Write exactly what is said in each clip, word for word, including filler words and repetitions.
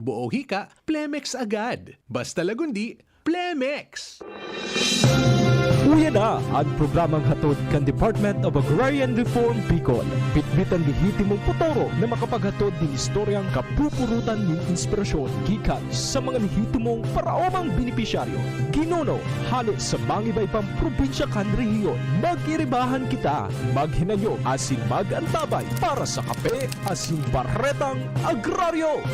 Buo hika, Plemex agad. Basta lagundi, Plemex! Uya na an programang hatod kan Department of Agrarian Reform Bicol. Bitbit an lehitimong potoro na makapaghatod nin istoryang kapupurutan nin inspirasyon gikan sa mga lehitimong paraomang benepisyaryo. Ginuno, hale sa mangiba-ibang probinsya kan rehiyon. Mag-iribahan kita, maghinanyog asin mag-antabay para sa kape asin baretang agraryo.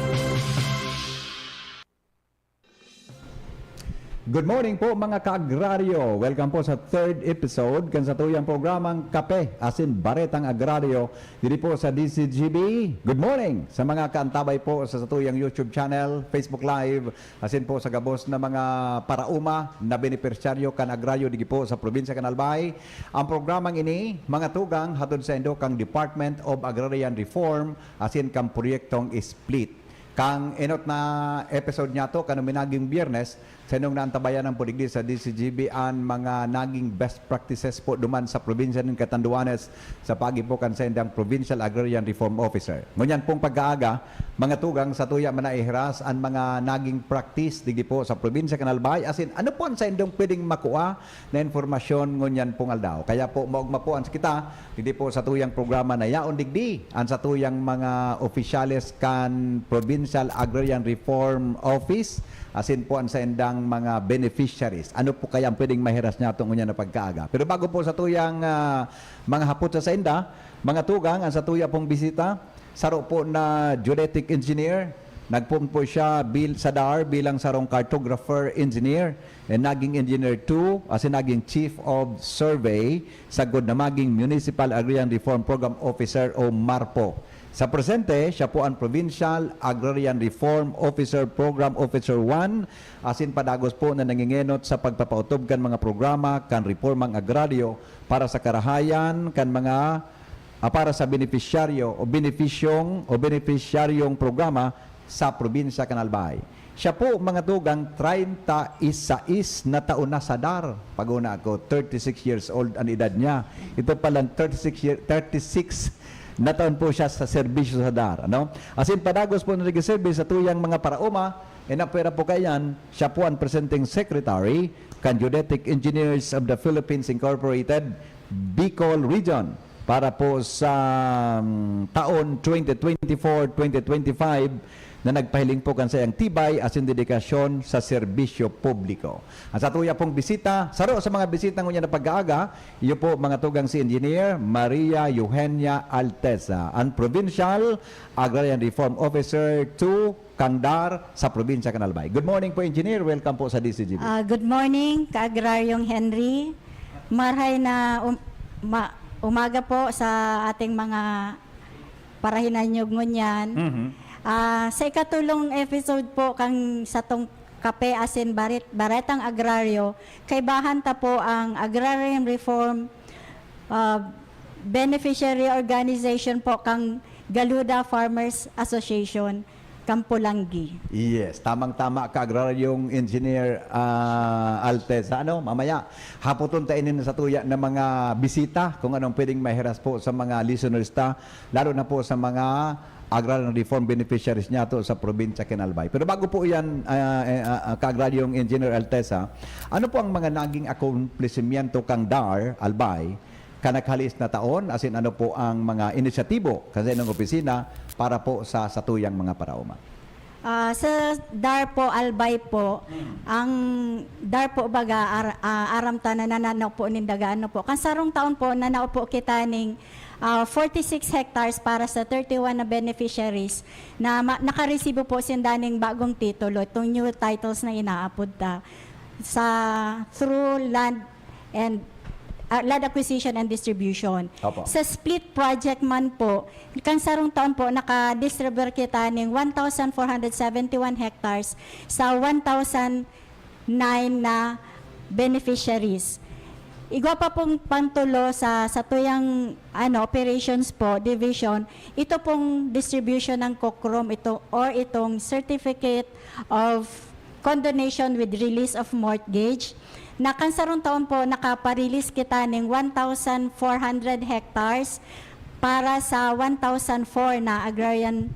Good morning po, mga ka-agraryo. Welcome po sa third episode kan satuyang programang Kape asin Baretang Agraryo diri po sa D C G B. Good morning sa mga kaantabay po sa satuyang YouTube channel, Facebook Live, asin po sa gabos na mga paraoma na benepisyaryo kan agraryo digi po sa probinsya kan Albay. Ang programang ini, mga tugang, hatod saindo kan Department of Agrarian Reform asin kan Proyektong Split. Kan enot na episode niyato, kan minaging Biyernes, saindong naantabayanan po digdi sa D C G B an mga naging best practices po duman sa probinsya nin Catanduanes sa paagi po kan saindang Provincial Agrarian Reform Officer. Ngunyan pong pagkaaga, mga tugang, satuya man naihiras an mga naging practice digdi po sa probinsya kan Albay, asin ano po an saindong pwedeng makua na impormasyon ngunyan pong aldaw. Kaya po, maogma po an kita, digdi po satuyang programa na yaon digdi, an satuyang mga opisyales kan Provincial Agrarian Reform Office, asin po an saindang mga beneficiaries. Ano po kaya ang pwedeng mahiras niyato ngunyan na pagkaaga? Pero bago po satuyang, ah, mga hapot sa sainda, mga tugang, an satuya pong bisita, saro po na geodetic engineer, nagpoon po siya bil-, sa DAR bilang sarong cartographer engineer, and naging engineer two, asin naging chief of survey, sagkod na maging Municipal Agrarian Reform Program Officer o MARPO. Sa presente, siya po an Provincial Agrarian Reform Officer Program Officer one, asin padagos po na nangingenot sa pagpapaotob kan mga programa kan reformang agraryo para sa karahayan kan mga, ah, para sa benepisyaryo o benepisyong o benepisyaryong programa sa probinsya kan Albay. Siya po, mga tugang, treinta y seis na taon na sa DAR. Pag-una ako, thirty-six years old an edad niya. Ito palang thirty-six year, thirty-six na taon po siya sa serbisyo sa DAR, ano? Asin padagos po na nagserbisyo sa tuyang mga paraoma, inapwera po kaiyan, siya po ang presenting secretary kan Geodetic Engineers of the Philippines Incorporated, Bicol Region, para po sa, mm, taon twenty twenty-four, twenty twenty-five, na nagpahiling po kan saiyang tibay asin dedikasyon sa serbisyo publiko. Ang satuya pong bisita, saro sa mga bisita ngunyan na pagkaaga, iyo po, mga tugang, si Engineer Maria Eugenia Altesa, ang Provincial Agrarian Reform Officer two kan DAR sa probinsya kan Albay. Good morning po, Engineer. Welcome po sa D C G B. Ah, good morning, Kaagraryong Henry. Marhay na um- ma- umaga po sa ating mga parahinanyog ngunyan. Mhm. Ah, sa ikatulong episode po kan satong Kape asin Barit- Baretang Agraryo, kaibahan ta po ang Agrarian Reform, ah, Beneficiary Organization po kang Galuda Farmers Association, kan Polangui. Yes, tamang-tama ka, Agraryong Engineer, ah, Altesa. Ano, mamaya, hapoton ta ini na satuya na mga bisita kung anong pwedeng mahiras po sa mga listeners ta, lalo na po sa mga agrarian reform beneficiaries niyato sa probinsya kan Albay. Pero bago po yan, ah, eh, ah, ah, ka-agraryong Engineer Altesa, ano po ang mga naging akomplesimiento kang DAR Albay kan naghalis na taon, asin ano po ang mga inisyatibo kan saindong opisina para po sa satuyang mga paraoma? Ah, sa DAR po, Albay po, ang DAR po baga, ar- ah, aram ta na nananao po nin daga, ano po. Kan sarong taon po, nanao po kita ning, ah, forty-six hectares para sa thirty-one na beneficiaries na ma- nakaresibo po sinda ning bagong titulo, itong new titles na inaapod ta, sa through land and, ah, land acquisition and distribution. Opo. Sa split project man po, kan sarong taon po, nakadistribute kita ning one thousand four hundred seventy-one hectares sa one thousand nine na beneficiaries. Igwa pa pong pantulo sa satuyang, ano, operations po, division, ito pong distribution ng COCROM, ito, or itong Certificate of Condonation with Release of Mortgage, na kan sarong taon po, nakapa-release kita ning one thousand four hundred hectares para sa one thousand four na agrarian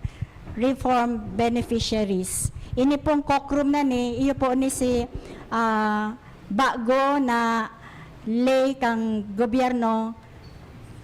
reform beneficiaries. Ini pong COCROM na ni, iyo po ni si, ah, bago na lay kang gobyerno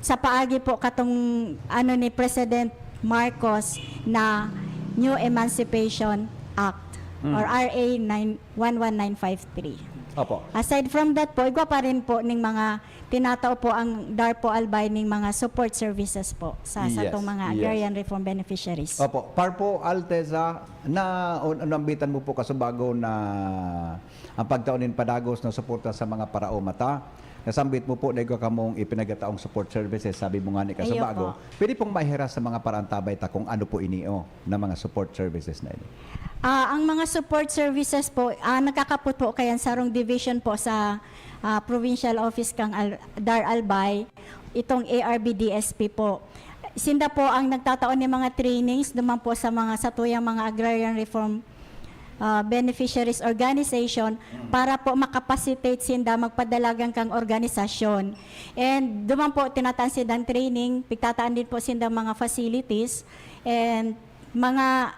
sa paagi po katong ano ni President Marcos na New Emancipation Act Mm. or R A nine, one one nine five three. Opo. Aside from that po, igwa pa rin po ning mga tinatao po ang DAR po Albay ning mga support services po sa, sa Yes, tong mga yes. agrarian reform beneficiaries. Opo, Parpo Alteza, na un-, nambitan mo po kasubago na ang pagtao nin padagos na suporta sa mga paraoma ta. Nasambit mo po na igwa kamong ipinagataong support services, sabi mo nga ni Ayo kasubago. po. Pwede pong mahiras sa mga paraantabay ta kung ano po ini, oh, na mga support services na ini. Ah, ang mga support services po, ah, nagkakapot po kayan sarong division po sa, ah, provincial office kang Al-, DAR Albay, itong A R B D S P po. Sinda po ang nagtatao ni mga trainings duman po sa mga satuyang mga agrarian reform, ah, beneficiaries organization Mm. para po makapacitate sinda magpadalagan kang organisasyon. And duman po tinataan sindang training, pigtataan din po sindang mga facilities and mga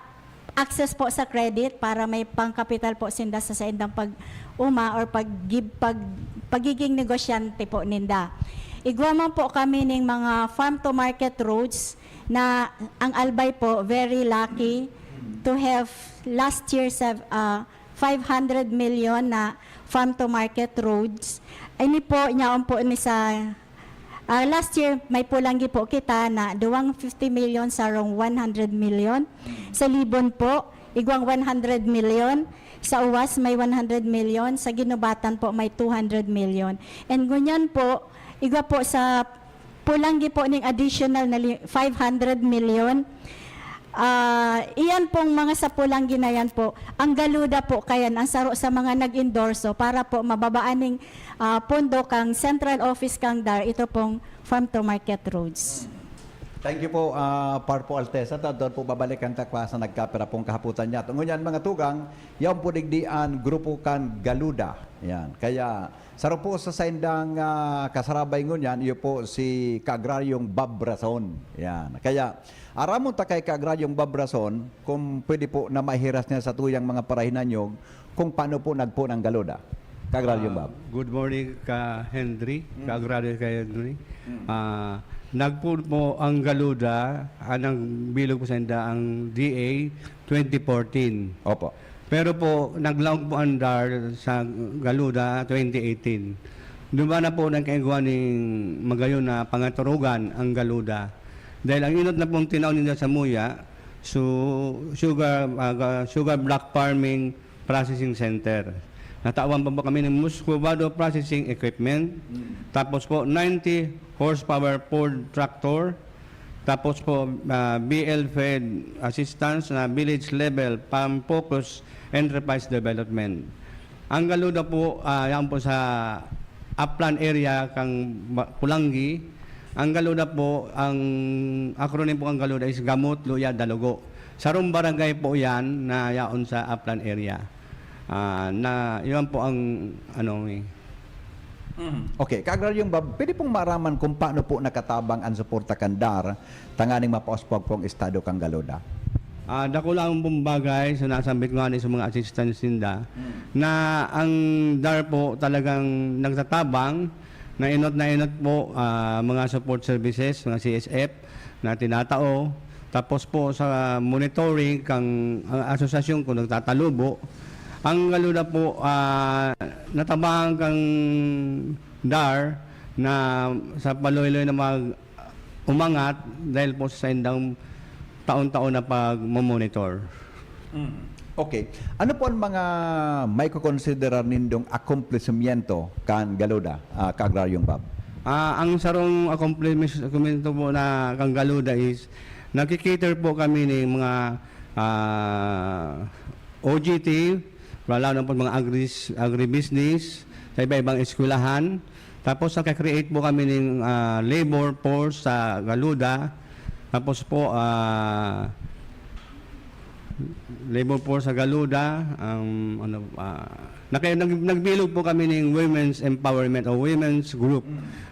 access po sa credit para may pangkapital po sinda sa saindang pag-uma or pag-, pag-, pagiging negosyante po ninda. Igwa man po kami ning mga farm to market roads na ang Albay po very lucky to have last year sa, ah, five hundred million na farm to market roads. Ini po, nyaon po ni sa, ah, last year, may Polangui po kita na duwang fifty million, sarong one hundred million. Sa Libon po, igwang one hundred million. Sa Uwas, may one hundred million. Sa Guinobatan po, may two hundred million. And ngunyan po, igwa po sa Polangui po ning additional na li-, five hundred million. Ah, iyan pong mga sa Polangui na yan po, ang Galuda po kayan, ang saro sa mga nag-endorso para po mababaan ning, ah, pondo kang central office kang DAR, ito pong farm to market roads. Thank you po, ah, Parpo Altesa. Tadon po babalikan ta kwa sa nagkapira pong kahaputan niya. Ngunyan, mga tugang, yaon po digdi an grupo kan Galuda. Yan. Kaya, saro po sa saindang, ah, kasarabay ngunyan, iyo po si Kaagraryong Bob Rason. Yan. Kaya, aramon ta kay Kaagraryong Bob Rason kung pwede po na maihiras niya sa tuyang mga parahinanyog kung paano po nagpoon ang Galuda. Kaagraryong Ah, Bob. Good morning, Ka Henry. Mm. Kaagraryo, Ka Henry. Mm. Ah, nagpoon po ang Galuda, ah, nagbilog po sa inda ang D A twenty fourteen. Opo. Pero po, naglaog po ang DAR sa Galuda twenty eighteen. Duman na po nagkaigwa ning magayon na pangaturugan ang Galuda. Dahil ang inot na pong tinaw ninda sa muya, so, sugar, ah, ga-, sugar block farming processing center. Natawan pa po kami ng muscovado processing equipment. Mm. Tapos po, ninety horsepower Ford tractor. Tapos po, ah, B L Fed assistance na village level, farm focus enterprise development. Ang Galuda po, ah, yan po sa Aplan area kang Ba-, Polangui. Ang Galuda po, ang acronym po ang Galuda is Gamot, Luya, Dalugo. Sarong barangay po yan na yaon sa Aplan area. Ah, na, yun po ang, ano, eh. Mhm. Okay, Kaagraryong Bob, pwede pong maaraman kung paano po nakatabang ang suporta kan DAR tanganing mapausbog pong estado kan Galuda? Ah, dakula ang pong bagay sa nasambit nga ni sa mga assistance ninda, Hmm. na ang DAR po talagang nagtatabang na inot na inot po, ah, mga support services, mga C S F na tinatao. Tapos po sa monitoring kang, ah, asosasyon kung nagtatalubo, ang Galuda po, ah, natabangan kang DAR na sa paloy-loy na mag-, umangat dahil po sa saindang taon-taon na pagmo-monitor. Mm. Okay. Ano po ang mga maikokonsidera nindong akomplishmento kan Galuda, ah, Kaagraryong Bob? Ah, ang sarong akomplimis-, akomplishmento po na kan Galuda is nagki-cater po kami ning mga, ah, O J T, lalo na po mga agris-, agribusiness, sa iba-ibang eskwelahan. Tapos, nagka-create po kami ning, ah, labor force sa Galuda. Tapos po, ah, labor force sa Galuda, ang ano, ah, naka-, nag-, nagbilog po kami ning women's empowerment o women's group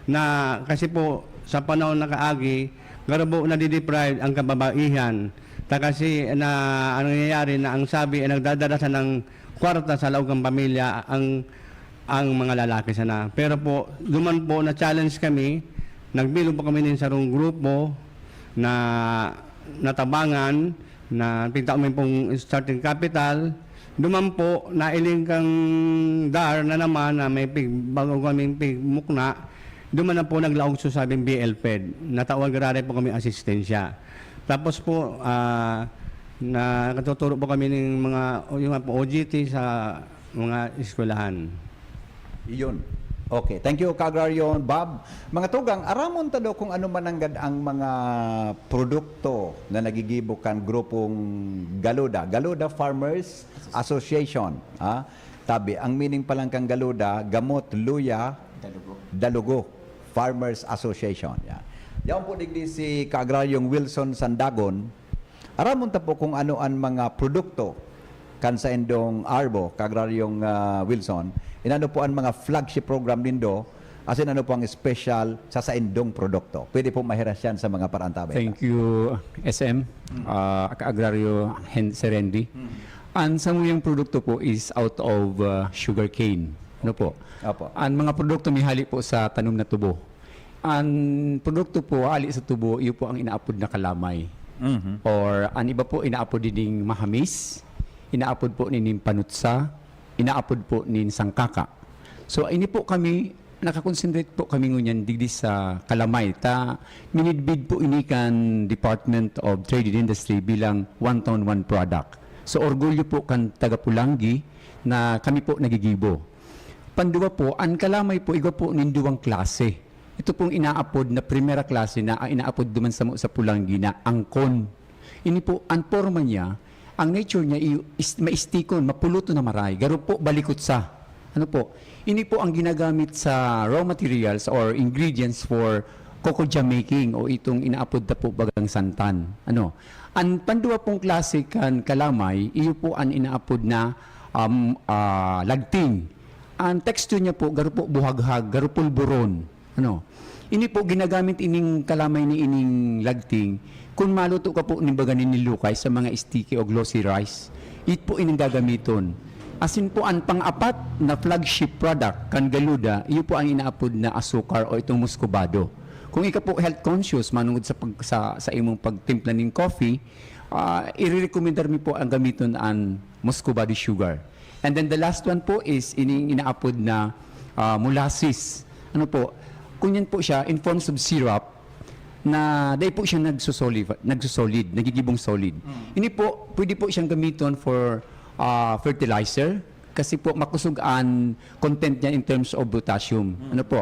na kasi po, sa panahon na kaagi, garo po nadideprive ang kababaihan Ta kasi na, ang nangyayari na ang sabi ay nagdadala siya ng kwarta sa laog ng pamilya ang, ang mga lalaki sana. Pero po, duman po na-challenge kami, nagbilog po kami nin sarong grupo na natabangan, na pigtao mi pong starting capital. Duman po, nailing kang dar na naman na may pig-, bago kaming pigmukna. Duman na po naglaog sa sabing B L P E D. Natawan giraray po kami asistensya. Tapos po, ah, nakatuturo po kami ng mga, yung mga po O G T sa mga eskwelahan. Iyon. Okay. Thank you, Kaagraryo Bob. Mga tugang, aramon ta daw kung ano man nanggad ang mga produkto na nagigibo kan grupong Galuda, Galuda Farmers Association. Ha? Tabi, ang meaning pa lang kan Galuda, gamot, luya, dalugo. Farmers Association. Yan. Yaon po digdi si Kaagraryong Wilson Sandagon. Aramon ta po kung ano an mga produkto kan saindong ARBO, Kaagraryong, ah, Wilson. Inano po an mga flagship program nindo, asin ano po ang special sa saindong produkto? Pwede po mahiras yan sa mga paraantabay. Thank you, S M. Mm. Ah, Kaagraryo Hen-, Sir Henry. Mm. Ang samuyang produkto po is out of, ah, sugarcane. Ano po? Opo. Ang mga produkto may hali po sa tanom na tubo. Ang produkto po, hali sa tubo, iyo po ang inaapod na kalamay. Mhm. Or ang iba po, inaapod nining mahamis, inaapod po nining panutsa, inaapod po nin sangkaka. So, ini po kami, nakakonsentrate po kami ngunyan digdi sa kalamay. Ta, minidbid po ini kan Department of Trade and Industry bilang one town, one product. So, orgulyo po kan taga Pulangi na kami po nagigibo. Panduwa po, ang kalamay po, igwa po nin duwang klase. Ito pong inaapod na primera klase na ang inaapod duman samo sa Pulangi na angkon. Ini po, ang porma niya, ang nature niya, i-, is-, maistikon, mapuloto na maray. Garo po, balikot sa. Ano po? Ini po ang ginagamit sa raw materials or ingredients for coco jam making o itong inaapod ta po bagang santan. Ano? Ang panduwa pong klase kan kalamay, iyo po ang inaapod na, um, ah, lagting. Ang texture niya po, garo po buhaghag, garo pulburon. Ano? Ini po, ginagamit ining kalamay ni ining lagting. Kun maluto ka po, nimbaga ni nilukay sa mga sticky o glossy rice, it po ining gagamiton. Asin po, ang pang-apat na flagship product kan Galuda, iyo po ang inaapod na asukar o itong muscovado. Kung ika po health conscious, manungod sa pag-, sa, sa imong pagtimpla ning coffee, ah, irerekomendar mi po ang gamiton an muscovado sugar. And then the last one po is ining inaapod na, ah, molasses. Ano po? Kunyan po siya in forms of syrup na dai po siya nagsosolid, nagsosolid, nagigibong solid. Mm. Ini po, pwede po siyang gamiton for, ah, fertilizer kasi po makusog an content niya in terms of potassium. Mm. Ano po?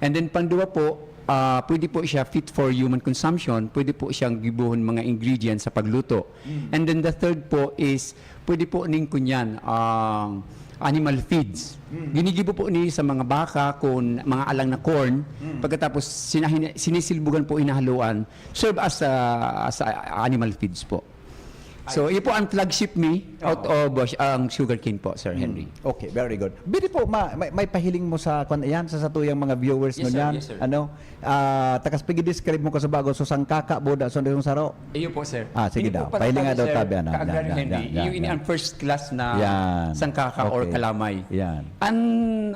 And then, panduwa po, ah, pwede po siya fit for human consumption. Pwede po siyang gibohon mga ingredients sa pagluto. Mm. And then the third po is, pwede po ning kunyan, ang animal feeds. Mm. Ginigibo po ni sa mga baka kun mga alang na corn. Mm. Pagkatapos, sinahina-, sinisilbugan po, hinahaluan, serve as a, as a animal feeds po. So, iyo po ang flagship mi out Oo. of, uh, ang sugarcane po, Sir Henry. Mm. Okay, very good. Bidi po, ma-, may, may pahiling mo sa, kwan, yan, sa satuyang mga viewers Yes, sir. ngunyan? Yes, sir. Ano? Ah, takas pag-describe mo ka sa bago, so sangkaka, buda, so yung saro. Iyo po, sir. Ah, sige Ini daw. po pala Pahiling nga tayo, daw sir, tabi, ano? Ka-Agraryo Yan, yan, Henry. yan, yan, Iyo ini yan. ang first class na Yan. sangkaka or Okay. kalamay. Yan. Ang,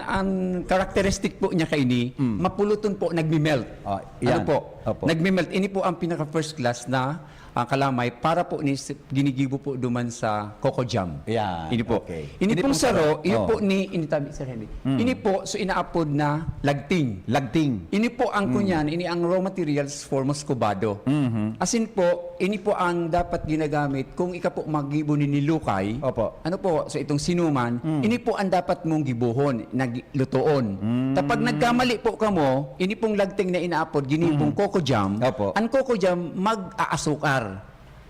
ang characteristic po niya kaini, Mm. mapuluton po, nagmi-melt. Ah, Ano yan. po? Opo. Nagmi-melt. Ini po ang pinaka first class na, ah, kalamay para po ni s-, ginigibo po duman sa coco jam. Yan. Ini po. Okay. Ini Ini pong pong saro, saro. iyo Oh. po ni, ini tabi, Sir Henry. Mm. Ini po, so inaapod na lagting. Lagting. Ini po ang Mm. kunyan, ini ang raw materials for muscovado. Mhm. Asin po, ini po ang dapat ginagamit kung ika po maggibo ni nilukay. Opo. Ano po, so itong sinuman, Mm. ini po ang dapat mong gibohon, nag-, lutoon. Mm. Kapag nagkamali po kamo, ini pong lagting na inaapod, gini Mm. pong coco jam, Opo. ang coco jam mag-aasukar.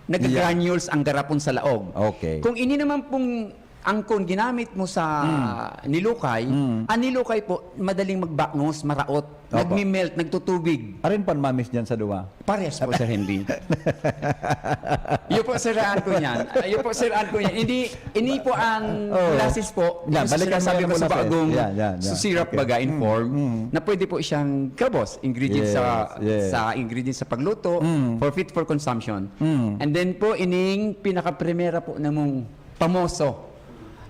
Nag-granules ang garapon sa laog. Okay. Kung ini naman pong angkon ginamit mo sa nilukay, ang nilukay po, madaling magbaknos, maraot, nagmi-melt, nagtutubig. Arin pan mamis diyan sa duwa? Parehas po, Sir Henry. Iyo po, siraan ko niyan. Iyo po, siraan ko niyan. Hindi, hindi po ang Oo. molasses po, Yan, yung balikan mo sinasabi yung ko sa molasses. bagong Yan, yan, yan. susirap Okay. baga in Mm, form, mm. na pwede po siyang kabos, ingredient Yes, sa, yes. sa ingredient sa pagluto, Mm. for fit for consumption. Mm. And then po, ining pinakaprimera po namong pamoso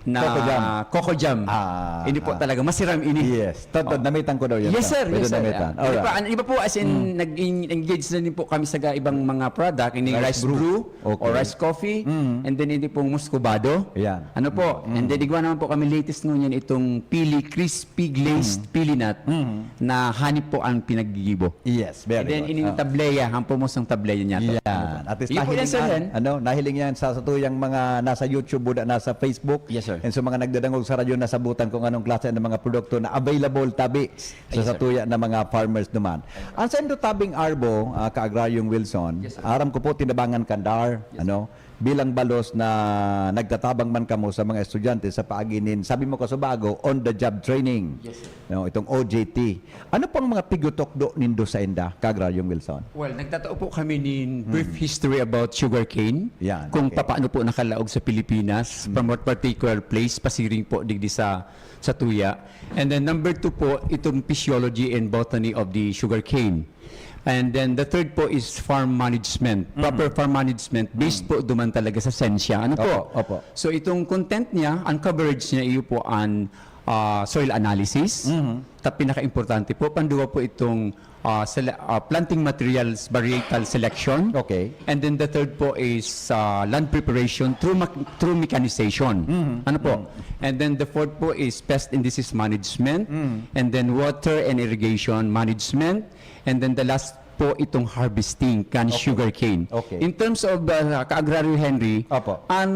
na Coco jam. coco jam. Ah, Hindi po ah. talaga, masiram ini. Yes. Totoo, Oh. namitan ko daw yan, Yes, sir. sir. Pwede Yes, sir. namitan. Hindi Alright. po, ang iba po, as in, Mm. nag-en-, engage na din po kami sa ga-, ibang mga product, ining Rice rice brew. brew Okay. or rice coffee, Mm. and then hindi pong muscovado. Yan. Ano po? Mm. And then igwa naman po kami latest ngunyan itong pili, crispy glazed Mm. pili nut Mm. na honey po ang pinaggigibo. Yes, very And then good. ining Ah. tableya, ang pumosong tableya niya to. Yan. At least Yun po yan, nahiling Sir yan, Hen. ano, nahiling yan sa, sa tuyang mga nasa YouTube, buda, nasa Facebook. Yes, sir. And sa mga nagdadangog sa radyo, nasabutan kung anong klase ng mga produkto na available tabi sa, Yes, sa sir. tuya ng mga farmers naman. Ang sa Indo Tabing Arbo, ah, Ka-Agraryong Wilson, Yes, sir. aram ko po, tinabangan kan DAR, Yes, ano, bilang balos na nagtatabang man kamo sa mga estudyante sa paagi nin, sabi mo kasubago, on the job training. Yes, sir. No, itong O J T. Ano pang mga pigutokdo nindo sa inda, Ka-Agraryong Wilson? Well, nagtatao po kami nin brief Hmm. history about sugarcane, Yan, kung okay. papaano po nakalaog sa Pilipinas, Hmm. from what particular place, pasiring po digdi sa, sa tuya. And then number two po, itong physiology and botany of the sugarcane. And then the third po is farm management, Hmm. proper farm management, based Hmm. po duman talaga sa sensya. Ano po? Opo, opo. So itong content niya, ang coverage niya, iyo po ang, ah, soil analysis. Mhm. Ta pinaka-importante po, panduwa po itong, ah, sele-, ah, planting materials, varietal selection. Okay. And then the third po is, ah, land preparation through mac-, through mechanization. Mhm. Ano po? Mhm. And then the fourth po is pest and disease management. Mhm. And then water and irrigation management. And then the last po itong harvesting kan Okay. sugarcane. Okay. In terms of, uh, Ka-Agraryo Henry, Opo. ang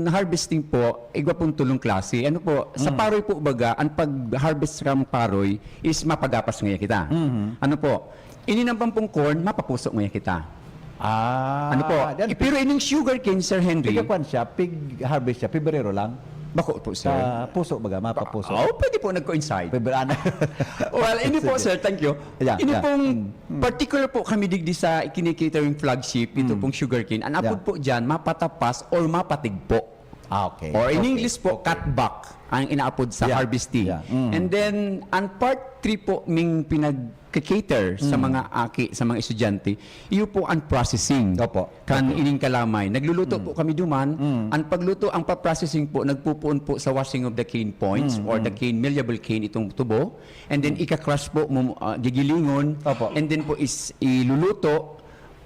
harvesting po, igwa pong tulong klase. Ano po, sa Mm. paroy po baga, ang pag-harvest kan paroy is mapagapas ngaya kita. Mhm. Ano po, ini naman pong corn, mapapuso ngaya kita. Ah, Ano po? dan I-, pero ining sugarcane, Sir Henry, Pigkakuan siya, pig-harvest siya, Pebrero lang? Bako po, sir. Sa puso baga, mapapuso. Oh, pwede po nag-coincide. Pebrero, ano? Well, ini po, Sige. sir, thank you. Yeah, Ini yeah. pong Mm, mm. particular po kami digdi sa kini-catering flagship, ito Mm. pong sugarcane. Ang apod Yeah. po dyan, mapatapas or mapatigpo. Ah, okay. Or in Okay. English po, Okay. cutback ang inaapod sa Yeah. harvesting. Yeah. Mm. And then, ang part three po, ming pinag-cater sa Mm. mga aki, sa mga estudyante, iyo po ang processing Opo. kan Okay. ining kalamay. Nagluluto Mm. po kami duman. Mm. Ang pagluto, ang pa-processing po, nagpupuon po sa washing of the cane points Mm, or the mm. cane, malleable cane, itong tubo. And then, Mm. ika-crush po, mum-, ah, gigilingon. Opo. And then po is iluluto,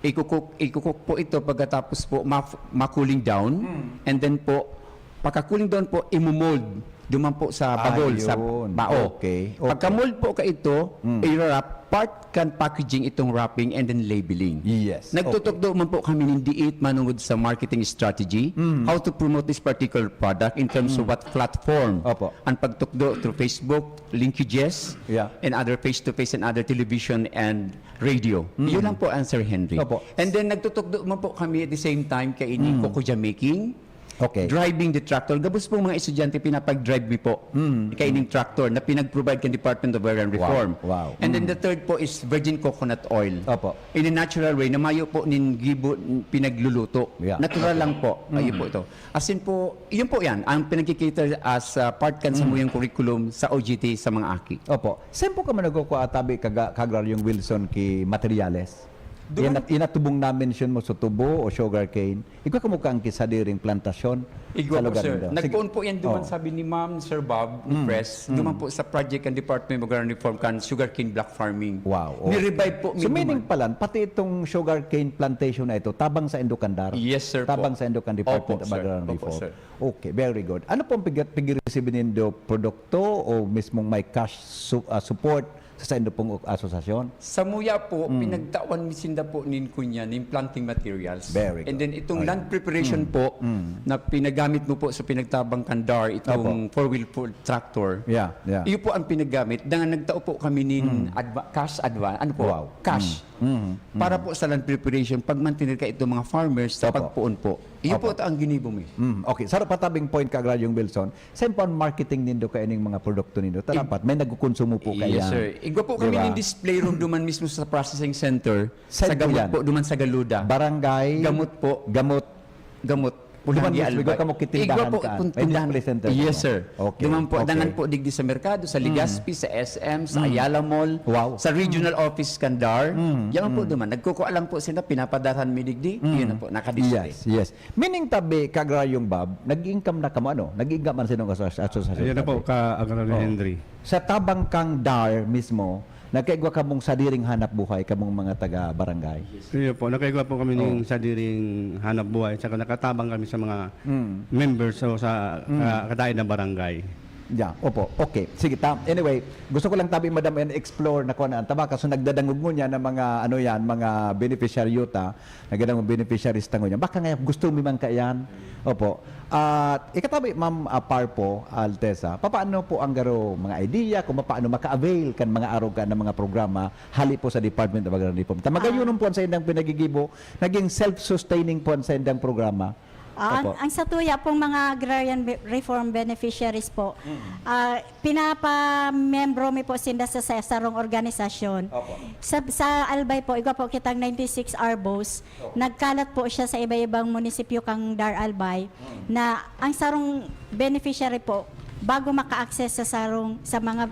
ikuku-, ikuku-cook po ito pagkatapos po ma-, ma-cooling down. Mm. And then po, pagka-cooling down po, imumold. Duman po sa Ah, bagol, sa yun. bao. Okay, okay. Pagka-mold po kaito, Mm. i-wrap, part kan packaging itong wrapping and then labeling. Yes, Nagtutukdo okay. man po kami ng diit manungod sa marketing strategy, Mm. how to promote this particular product in terms of Mm. what platform. Opo. Ang pagtukdo through Facebook, linkages, Yeah. and other face-to-face and other television and radio. Mm. Yun lang po, Sir Henry. Opo. And then, nagtutukdo man po kami at the same time kay ining Mm. coco jam making, Okay. driving the tractor. Gabos pong mga estudyante, pinapag-drive mi po Mm, kay ining tractor na pinag-provide kan Department of Rural Wow, Reform. wow. And then Mm. the third po is virgin coconut oil. Opo. In a natural way, na mayo po nin gibo, pinagluluto. Yeah, Natural okay. lang po. Ayo Mm. po ito. As in po, yun po yan, ang pinagkikater as, ah, part kan Mm. samuyang curriculum sa O G T sa mga aki. Opo. Saan po ka man nagkukuha, tabi, kaga-, Kagraryong Wilson, ki materyales? Duman Yan at, yan at tubong na-mention mo sa tubo o sugarcane. Igwa kamo kan ki sadiring plantasyon Igwa sa po, lugar sir. nindo? Sige. Nagpoon po yan duman, Oh. sabi ni Ma'am, Sir Bob, ni Mm, Pres, mm. duman po sa project kan Department of Agrarian Reform kan sugarcane block farming. Wow, oh. Ni-revive po So, mi meaning duman. pala, pati itong sugarcane plantation na ito, tabang sa Indokandar? Yes, sir, Tabang po. sa Indokan Department Opo, of sir. Agrarian Opo, Reform? sir. Okay, very good. Ano pong pig-, pig-receive nindo, produkto o mismong may cash su-, ah, support sa saindo pong asosasyon? Samuya po, Mm. pinagtawan mi sinda po nin kunya, nin planting materials. Very And good. then itong Ayan. land preparation Mm. po Mm. na pinagamit mo po sa pinagtabang kan DAR, itong Opo. four-wheel pull tractor, Yeah, yeah. iyo po ang pinagamit. Dangan nagtao po kami nin Mm. adva-, cash advance, ano po? Wow. Cash. Mm. Mm. Para Mm. po sa land preparation, pag-mantener ka itong mga farmers sa Opo. pagpoon po. Iyo po, ito ang ginibo mi. Mm, okay. Sa patabing point ka, Agraryong Wilson, sa po ang marketing nindo kaining mga produkto nindo? Ta dapat may nagkukonsumo po kaya. Yes, sir. Igwa po kami ning display room duman mismo sa processing center. Sa gamot po, duman sa Galuda. Barangay? Gamot po. Gamot. Gamot. Duman mismo, igwa kamo kitindahan ka. May display center. Yes, sir. Okay. Duman po, dangan po digdi sa merkado, sa Legazpi, sa S M, sa Ayala Mall, sa regional office kan DAR. Yan po duman. Nagkukuha lang po sila, pinapadarhan mi digdi. Yun na po, nakadisplay. Yes, yes. Meaning tabi, Ka-Agraryong Bob, nag-income na kamo, ano? Nag-income man sa inyong asos-, asosasyon tabi? Ayun na po, Ka-Agraryo Henry. Sa tabang kang DAR mismo, nagkaigwa kamong sadiring hanap buhay, kamong mga taga-barangay? Iyo po, nakaigwa po kami ng sadiring hanap buhay, saka nakatabang kami sa mga members o sa, ah, kadaid na barangay. Yeah, opo. Okay. Sige, ta-, anyway, gusto ko lang tabi, madam, and explore na kuha na ang tabaka. So, nagdadangog ngunyan ng mga, ano yan, mga beneficiaryo ta. Nagdadangog beneficiaries ta ngunyan. Baka nga gusto mi man kaiyan. Opo. At ikatabi, Ma'am, ah, Parpo, Altesa, papaano po ang garo mga idea kung paano maka-avail kan mga arog kan mga programa hali po sa Department of Agrarian Reform? Ta magayonon po ang sa indang pinagigibo, naging self-sustaining po ang sa indang programa. Ah, ang, ang satuya pong mga agrarian be-, reform beneficiaries po, ah, pinapamiyembro mi po sinda sa, sa sarong organisasyon. Opo. Sa, sa Albay po, igwa po kitang ninety-six ARBOs. Opo. Nagkalat po siya sa iba-ibang munisipyo kang DAR Albay na ang sarong beneficiary po, bago maka-access sa sarong, sa mga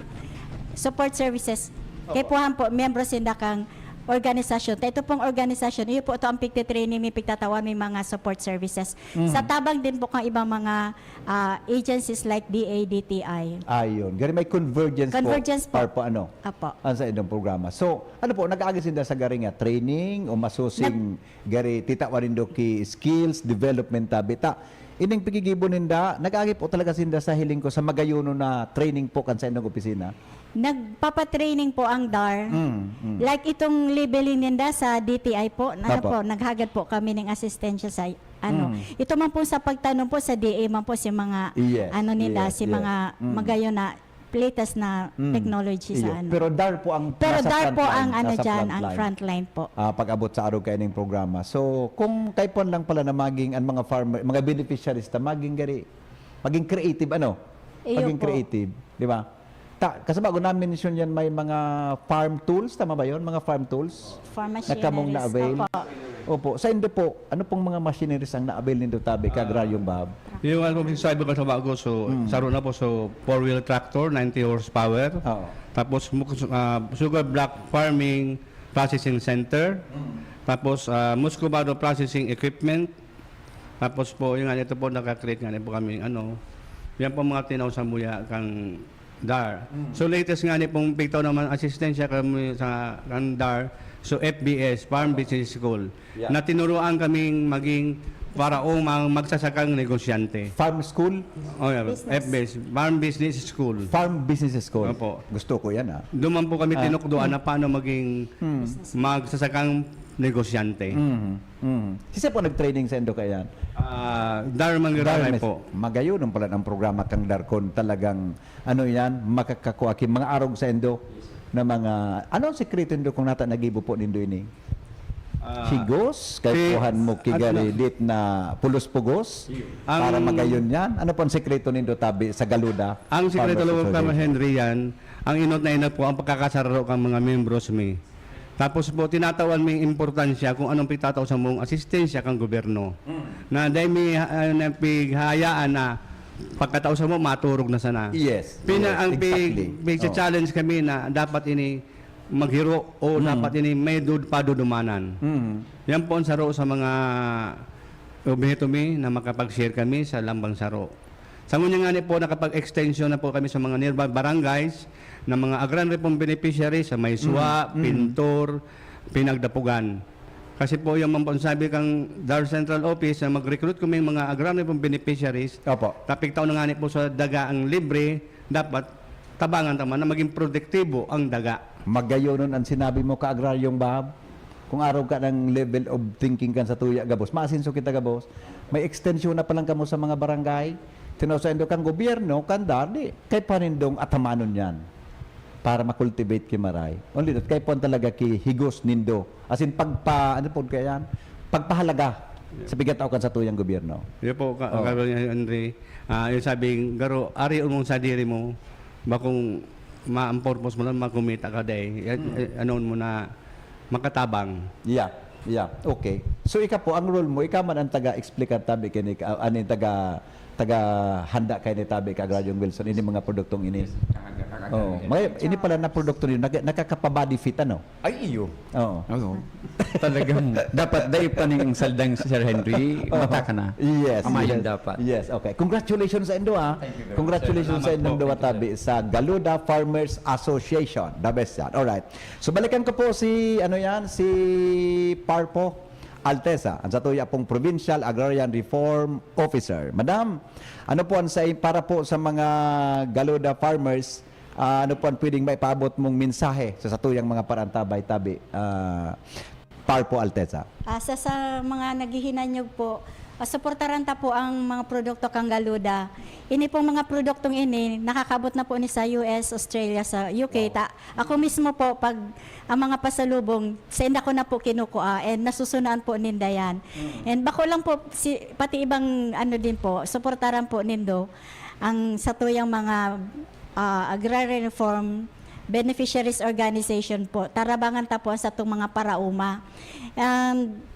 support services, kaipuhan po, miyembro sinda kang organisasyon. Ta ito pong organisasyon, iyo po ito ang pigtitraining mi, pigtatawan mi mga support services. Sa tabang din po kang ibang mga, ah, agencies like D A D T I. Ayun. Gari may convergence po. Convergence po. Para po ano? Apo. Ang sa inyong programa. So, ano po, nag-aagi sinda sa gari nga training o masusing gari titawan nindo ki skills development tabi ta? Ining pigigibo ninda, nag-aagi po talaga sinda sa hiling ko sa magayonon na training po kan sa inyong opisina? Nagpapatraining po ang DAR. Mm, mm. Like itong labeling ninda sa D T I po, ano Apo. po, naghagad po kami ng asistensya sa, ano, Mm. ito man po sa pagtanom po sa D A man po si mga, Yes, ano nila, yes, si yes. mga Mm. magayon na latest na Mm. technology sa Iyo. ano. Pero DAR po ang Pero nasa DAR po frontline, ang ano nasa dyan, ang frontline. frontline po. Ah, pag-abot sa arog kaining programa. So, kung kaipuhan lang pala na maging ang mga farmer, mga beneficiaries ta, maging gari, maging creative, ano? Iyo Maging po. creative, di ba? Ta, kasi bago na-mention yan, may mga farm tools, tama ba yun? Mga farm tools? Farm Na kamong machineries. na-avail? Opo. Opo. Sa indo po, ano pong mga machineries ang na-avail nindo tabi, Ka-Agraryong Bob? Yung ano po, sabi ko sa bago, so, Mm. saro na po, so, four-wheel tractor, ninety horsepower. Oo. Tapos, mu-, ah, sugar block farming processing center. Mm. Tapos, ah, muscovado processing equipment. Tapos po, yung nga, ito po, naka-create nga po kami, ano, yan po mga tinaw sa muya kang DAR. Mm. So, latest nga ni pong pigtaw naman, asistensya kami sa, kan DAR. So, F B S, Farm Business School. Yeah. Na tinuruan kaming maging para o mga magsasakang negosyante. Farm school? Oh, yeah. Business. F B S, Farm Business School. Farm Business School. Opo. Gusto ko yan, ah. Doon man po kami Ah. tinukdoan na paano maging Hmm. magsasakang negosyante. Mhm. Mhm. Sisay po nag-training sa indo kaiyan? Ah, DAR Mangiramay Dar Mes-, po. Magayon ang pala ng programa kang DAR kon talagang, ano yan, makakakua ki mga arog sa indo na mga, ano ang sikreto nindo kung nata nagibo po nindo ini? Ah, Higos? Kay si-, kuhan mo at kigari na- lit na pulos-pugos? Ang Para magayon yan? Ano po ang sikreto nindo tabi sa Galuda Ang sikreto Farmers lang po, Association? Henry, yan, ang inot na inot po ang pagkakasararo kang mga membros mi. Tapos po, tinatawan mi importansya kung anong pitataw sa mong asistensya kang gobyerno. Mm. Na dahil may, ah, na pighayaan na pagkatao sa mo, maturog na sana. Yes, Pina-, yes, ang pig-, exactly. pig-challenge Oo. kami na dapat ini maghiro o Mm. dapat ini may dud-, padudumanan. Mm. Yan po ang saro sa mga obheto mi na makapag-share kami sa lambang saro. Sa ngunyan nga ni po, nakapag-extension na po kami sa mga nearby barangays ng mga Agrarian Reform Beneficiaries sa Maysua, Mm, mm. Pintor, Pinagdapugan. Kasi po, yung man po ang sabi kang DAR Central Office na mag-recruit kami ng mga Agrarian Reform Beneficiaries, Opo. tapik taon na nga ni po sa daga ang libre, dapat tabangan ta man na maging produktibo ang daga. Magayonon ang sinabi mo, Ka-Agraryong Bob. Kung arog ka ng level of thinking kan sa tuya gabos, maasenso kita gabos. May extension na palang kamo sa mga barangay. Tinaw saindo kang gobyerno, kan DAR, di. Kaipuhan nindong atamanon yan para ma-cultivate ki maray. Only that, kaipuhan talaga ki higos nindo. As in, pagpa-, ano po kaya yan? Pagpahalaga. Sa pigkatao kan satuyang gobyerno. Yun po, ka, Oo. Kagawad Henry. Ah, yung sabing, garo, ari mong sadiri mo, bakong ma-, ang purpose mo lang, makumita ka day. Yan, Mm. eh, ano mo na, makatabang. Yeah, yeah. Okay. So, ika po, ang role mo, ika man ang taga-explicar tabi kini, ah, ano yung taga, taga-handa kay ni tabi ka Agraryong Wilson, ini mga produktong ini. Kakag-, kakag-, Oh, yan. may, ini pala na produktong ini, nag, nakakapa-body fit, ano? Ay, iyo. Oo. Oo. Talagang dapat dayop pa ning saldang, Sir Henry, Oo. mata ka na. Yes, Amayon yes. dapat. Yes, okay. Congratulations sa indo, ha. Thank you very much, Congratulations sir. sa Salamat indong po. duwa Thank you, tabi sa Galuda Farmers Association. The best yan. Alright. So, balikan ko po si, ano yan, si Parpo Altesa, ang satuya pong Provincial Agrarian Reform Officer. Madam, ano po ang sa, para po sa mga Galuda farmers, ah, ano po ang pwedeng maipaabot mong mensahe sa satuyang mga paraantabay tabi, ah, Parpo Altesa? Ah, sa, sa mga naghihinanyog po, ah, suportaran ta po ang mga produkto kang Galuda. Ini pong mga produktong ini, nakakabot na po ni sa U S, Australia, sa U K. Ta, ako mismo po, pag ang mga pasalubong, sa inda ko na po kinukua and nasusunaan po ninda yan. And bako lang po, si, pati ibang ano din po, suportaran po nindo ang satuyang mga ah, Agrarian Reform Beneficiaries Organization po. Tarabangan ta po ang satong mga paraoma. And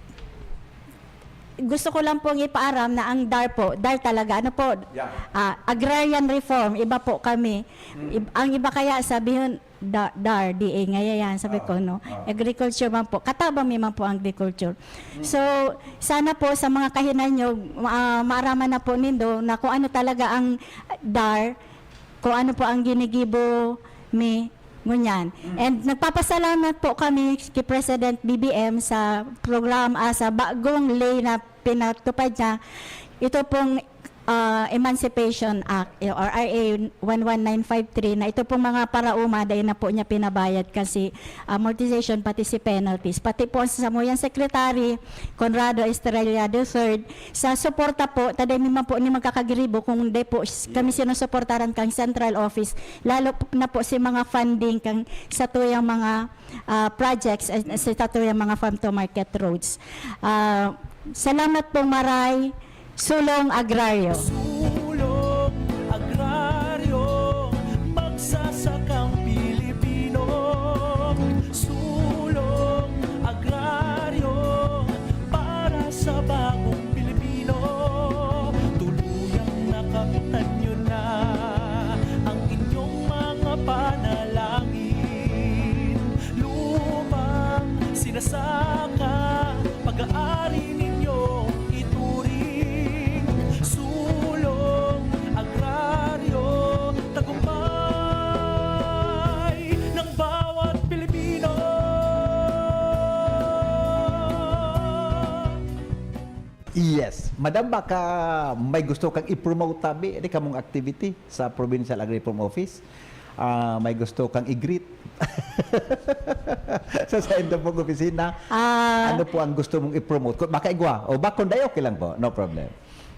gusto ko lang pong ipaaram na ang dar po, dar talaga, ano po, Yeah. ah, agrarian reform, iba po kami. Ib- ang iba kaya sabihon, da- dar, D A, ngaya yan, sabi ko, no? Agriculture man po, katabang mi man po ang agriculture. So, sana po sa mga kahinanyog, ma- maaraman na po nindo na kung ano talaga ang dar, kung ano po ang ginigibo mi, ngunyan. And nagpapasalamat po kami kay President B B M sa programa, ah, sa bagong ley na pinatupad niya. Ito pong, ah, Emancipation Act, eh, or R A one one nine five three, na ito pong mga paraoma, dahil na po niya pinabayad kasi amortization, pati si penalties. Pati po sa samuyang secretary, Conrado Estrella the third, sa suporta po, taday mi man po ni magkakagiribo kung di po s- kami sinusuportaran kang central office, lalo po na po si mga funding kang satuyang mga, ah, projects, eh, sa satuyang mga farm to market roads. Ah, salamat pong maray, Sulong Agraryo. Sulong Agraryo, magsasakang Pilipino. Sulong Agraryo, para sa bagong Pilipino. Tuluyang nakamtan nyo na ang inyong mga panalangin. Lupang sinasaka, pag-aari ninyong ituring. Sulong Agraryo, tagumpay ng bawat Pilipino. Yes. Madam, baka may gusto kang i-promote tabi, di kamong activity sa Provincial Agri-Reform Office? Ah, may gusto kang i-greet? Sa saindo pong opisina, Ah. Ano po ang gusto mong i-promote? Kung baka igwa, o baka kung di, okay lang po, no problem.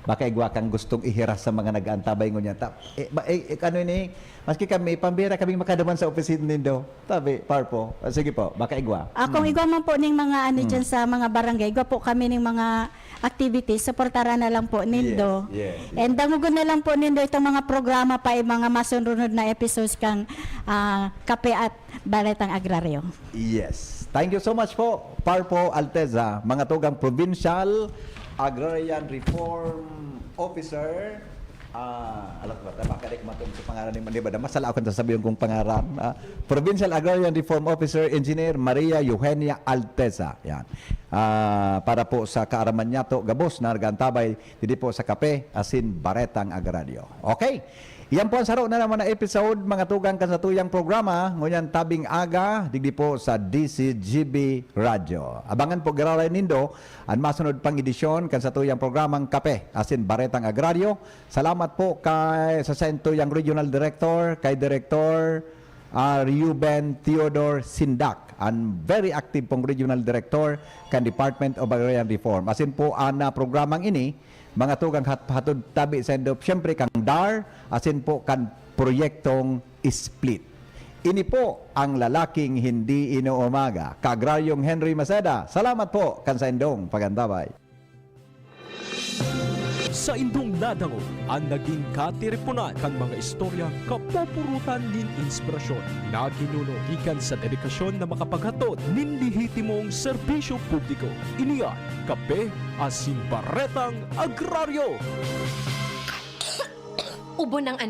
Baka igwa kang gustong ihiras sa mga nag-aantabay ngunyan. Ta, eh, ba, eh, eh, ano ini? Maski kami, pambira kaming makaduman sa opisina nindo. Tabi, Parpo. Ah, sige po, baka igwa. Ah, kung igwa man po ning mga ano dyan sa mga barangay, igwa po kami ning mga activities, suportaran na lang po nindo. Yes, yes, yes. And dangogon na lang po nindo itong mga programa pa, yung mga masunod na episodes kang, ah, Kape at Baretang Agraryo. Yes. Thank you so much po, Parpo Alteza, mga tugang Provincial Agrarian Reform Officer. Ah, alam ko ba, tama ka, di ko matungkol sa pangaran ni, di ba? Masala akong sasabihin kong pangaran. Ah, Provincial Agrarian Reform Officer Engineer Maria Eugenia Alteza. Yan. Ah, para po sa kaaraman niya to, gabos na nag-aantabay, didi po sa Kape, asin Baretang Agraryo. Okay. Iyan po ang saro na naman na episode, mga tugang, kan satuyang programa, ngunyan tabing aga, digdi po sa D C G B Radyo. Abangan po giraray nindo an masunod pang edisyon kan satuyang programang Kape asin Baretang Agraryo. Salamat po kay, sa satuyang Regional Director, kay Director, ah, Reuben Theodore Sindak, an very active pong Regional Director kan Department of Agrarian Reform. Asin po, an, ah, programang ini, mga tugang hat-, hatod tabi saindo, siyempre, kang dar, asin po kan proyektong split. Ini po ang lalaking hindi inuumaga. Kaagraryong Henry Maceda, salamat po kan saindong pag-antabay. Saindong nadangog an nagin katiriponan kan mga istorya kapupurutan nin inspirasyon na ginuno gikan sa dedikasyon na makapaghatod nin lehitimong serbisyo publiko. Ini an Kape asin Baretang Agraryo. Ubo ng anak?